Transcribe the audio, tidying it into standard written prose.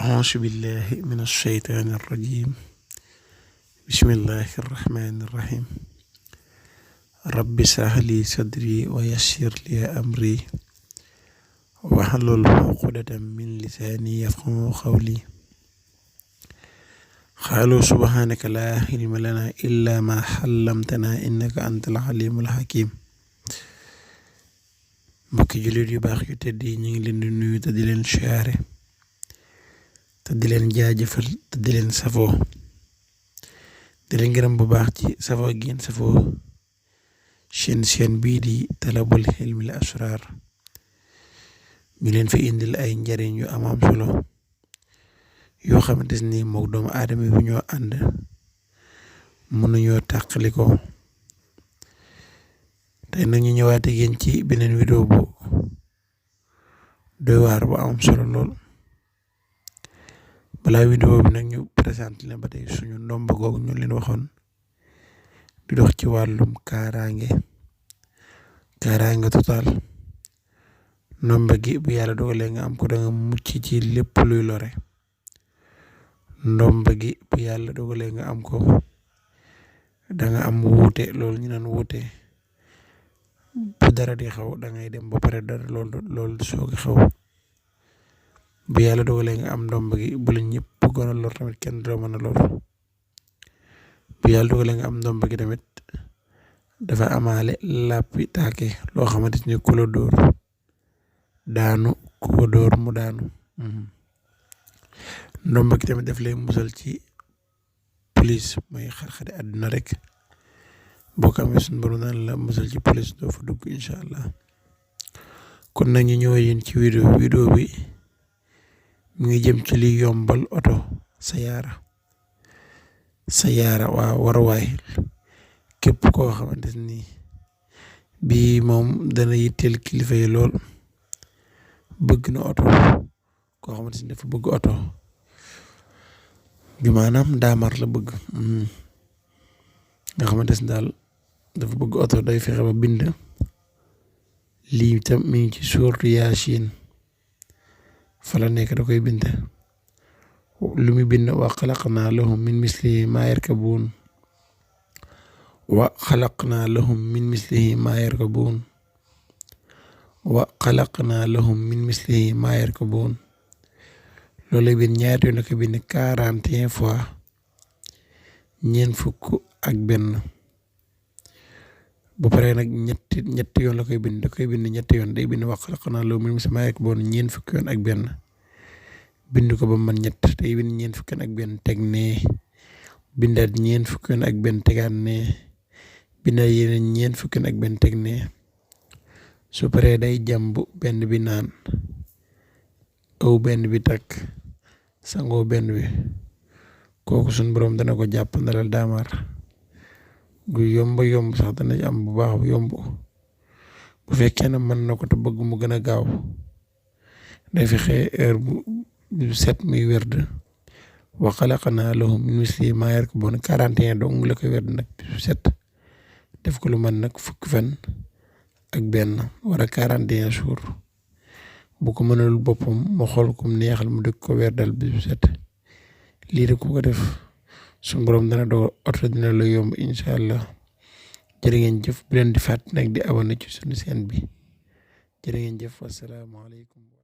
أعوذ بالله من الشيطان الرجيم بسم الله الرحمن الرحيم رب اشرح لي صدري ويسر لي أمري واحلل عقدة من لساني يفقهوا قولي قالوا سبحانك لا علم لنا إلا ما علمتنا إنك أنت العليم الحكيم mbokki jullit yu baax yu tedd yi ñu ngi leen di nuyu te di leen siyaare te di leen jaajëfal te di leen safoo di leen gërëm bu baax ci safoo giin safoo seen bii di talabul ilmil asrar ñu leen fi indil ay njariñ yu am solo yoo xamante ni mook doomu aadama bi ñoo ànd mënuñoo tàqalikoo tey nag ñu ñëwaate yéen ci beneen vidéo bu doy waar bu am solo lool balaa vidéo bi nag ñu présenté leen ba tey suñu ndomba googu ñu leen waxoon di dox ci wàllum kaaraange total ndomba gi bu yàlla dogalee nga am ko da nga mucc ci lépp luy lore ndomba gi bu yàlla dogalee nga am ko da nga am wuute loolu ñu naan wuute bu dara di xaw da ngay dem ba pare dara loolu soogi xaw bu yàlla dogalee nga am ndomba gi bu la ñëpp bëggoon a lor tamit kenn du la mën a lor bu yàlla dogalee nga am ndomba gi tamit dafa amaale làppi taake loo xamante ni ku la dóor daanu ku ko dóor mu daanu ndomba gi tamit daf lay musal ci police mooy xar-xari àdduna rek boo ko amee suñu borom naan la musal ci police doo fa dugg incha allah kon nag ñu ñëwee yéen ci vidéo bi mu ngi jëm ci li yombal oto sayaara waa waruwaay képp koo xamante ni bii moom dana yitteel kilifa yi lool bëgg na oto koo xamante ni dafa bëgg oto bi maanaam daamar la bëgg nga xamante ni daal dafa bëgg oto day fexe ba bind lii tam mi ngi ci suurtu Yaasin fa la nekk da koy bind lu muy bind wa xalaqnaa lahum min mislihi maa yarkabuun wa xalaqnaa lahum min mislihi maa yarkabuun wa xalaqnaa lahum min mislihi maa yarkabuun loolu lay bind ñaari yoon la ko bind 41 fois ñeent bu paree nag ñetti yoon la koy bind da koy bind ñetti yoon day bind wa xalaqnaa lahum min mislihi maa yarkabuun ñeent fukki yoon ak benn bind ko ba man ñett day bind ñeent fukki yoon ak benn teg nee bindaat ñeent fukki yoon ak benn tegaat nee bindaat yeneen ñeent fukki yoon ak benn teg nee su paree day jàmb benn bi naan aw benn bi takk sangoo benn bi kooku suñ borom dana ko jàpp ndalal daamar gu yomb sax dana am bu baax bu yomb bu fekkee ne mën na ko te bëgg mu gën a gaaw day fexe heure bu set muy werd wa xalaqnaa lahum min mislihi maa yarkabuun 41 dong la koy werd nag bu set def ko lu man nag fukki fan ak benn wala 41 jours bu ko mënalul boppam mu xool ko mu neexal mu dëkk ko werdal bis bu set lii rek ku ko def suñu borom dana doo oto dina la yomb incha allah jërë ngeen jëf bu leen di fàtt nag di abonné ci suñu chaîne bi jërë ngeen jëf wasalaamaaleykum